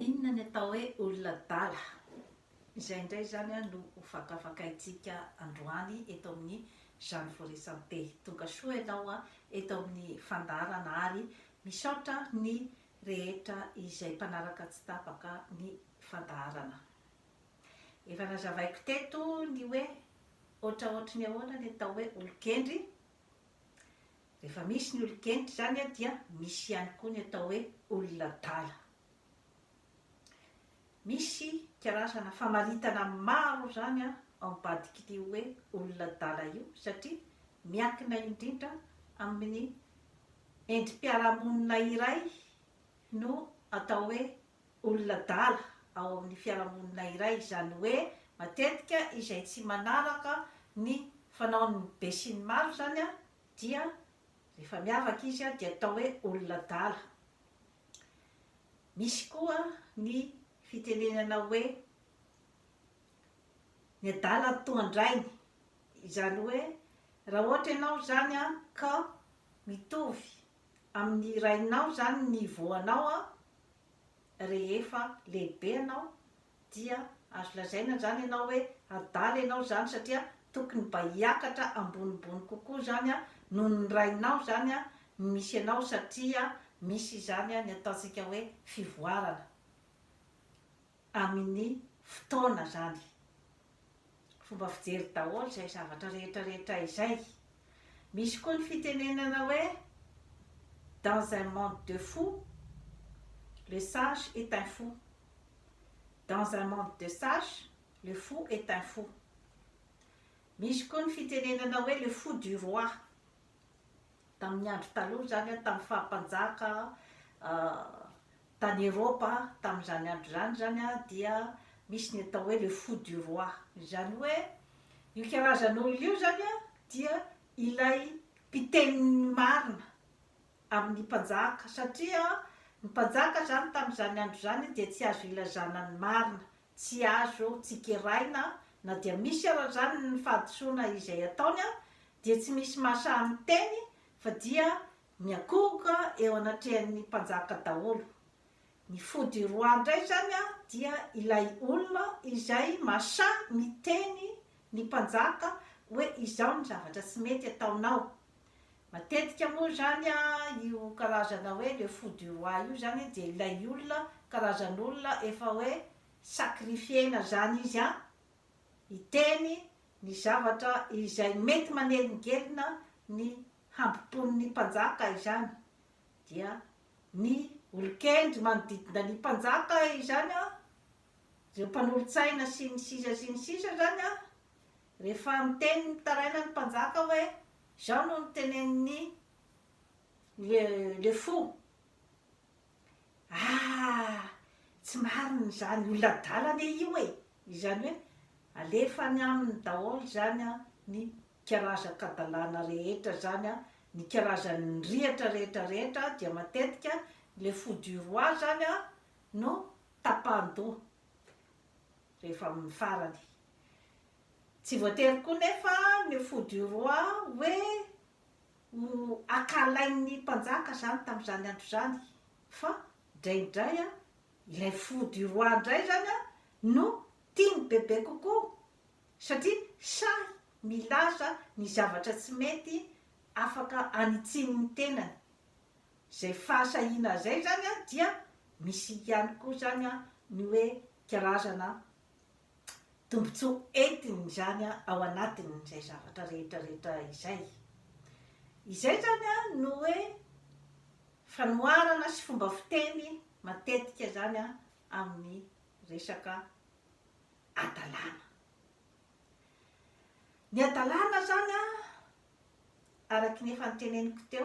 Inona ny atao hoe olona adala? Izay indray izany no ho fakafakaintsika androany eto amin'ny Jeanne Forêt Santé. Tonga soa ianao eto amin'ny fandaharana ary misaotra ny rehetra izay mpanaraka tsy tapaka ny fandaharana. Efa nazavaiko teto ny hoe ohatraohatry ny ahoana ny atao hoe olon-kendry. Rehefa misy ny olon-kendry izany dia misy ihany koa ny atao hoe olona adala. Misy karazana famaritana maro izany ao ambadik'ity hoe olona adala io satria miankina indrindra amin'ny endri-piarahamonina iray no atao hoe olona adala ao amin'ny fiarahamonina iray, izany hoe matetika izay tsy manaraka ny fanaon'ny besinimaro izany dia rehefa miavaka izy dia atao hoe olona adala. Misy koa ny fitenenana hoe ny adala no toa an-drainy, izany hoe raha ohatra ianao izany ka mitovy amin'ny rainao izany ny niveau anao rehefa lehibe ianao dia azo lazaina izany ianao hoe adala ianao izany satria tokony mba hiakatra ambonimbony kokoa izany noho ny rainao izany ny misy anao satria misy izany ny ataontsika hoe fivoarana amin'ny fotoana izany. Fomba fijery daholo izay zavatra rehetra rehetra izay. Misy koa ny fitenenana hoe dans un monde de fous, le sage est un fou. Dans un monde de sages, le fou est un fou. Misy koa ny fitenenana hoe le fou du roi. Tamin'ny andro taloha izany, tamin'ny faha-mpanjaka tany Eropa, tamin'izany andro izany izany dia misy ny atao hoe le fou du roi. Izany hoe io karazan'olona io izany dia ilay mpiteny ny marina amin'ny mpanjaka satria ny mpanjaka izany tamin'izany andro izany dia tsy azo ilazana ny marina, tsy azo tsikeraina na dia misy ara izany ny fahadisoana izay ataony dia tsy misy mahasahy miteny fa dia miakohoka eo anatrehan'ny mpanjaka daholo. Ny fou du roi indray izany dia ilay olona izay mahasahy miteny ny mpanjaka hoe izao ny zavatra tsy mety ataonao. Matetika moa izany io karazana hoe le fou du roi io izany dia ilay olona, karazan'olona efa hoe sacrifier-na izany izy an, hiteny ny zavatra izay mety manelingelina ny hambom-pon'ny mpanjaka izany, dia ny olon-kendry manodidina ny mpanjaka izany an, ireo mpanolotsaina sy ny sisa sy ny sisa izany an, rehefa miteny mitaraina ny mpanjaka hoe izao no notenenin'ny le le fou, ah! tsy marina izany, olona adala anie io e! Izany hoe alefa any aminy daholo izany an ny karazan-kadalana rehetra izany an, ny karazan'ny rihatra rehetra rehetra dia matetika le fou du roi izany an no tapahan-doha rehefa amin'ny farany. Tsy voatery koa nefa ny fou du roi hoe ho ankahalain'ny mpanjaka izany tamin'izany andro izany fa indraindray an ilay fou du roi indray izany an no tiany bebe kokoa satria sahy milaza ny zavatra tsy mety afaka anitsian'ny tenany. Izay fahasahiana izay izany an dia misy ihany koa izany an ny hoe karazana tombontsoa entiny izany ao anatin'izay zavatra rehetra rehetra izay. Izay izany an no hoe fanoharana sy fomba fiteny matetika izany an amin'ny resaka hadalana. Ny hadalana izany an, araka ny efa noteneniko teo.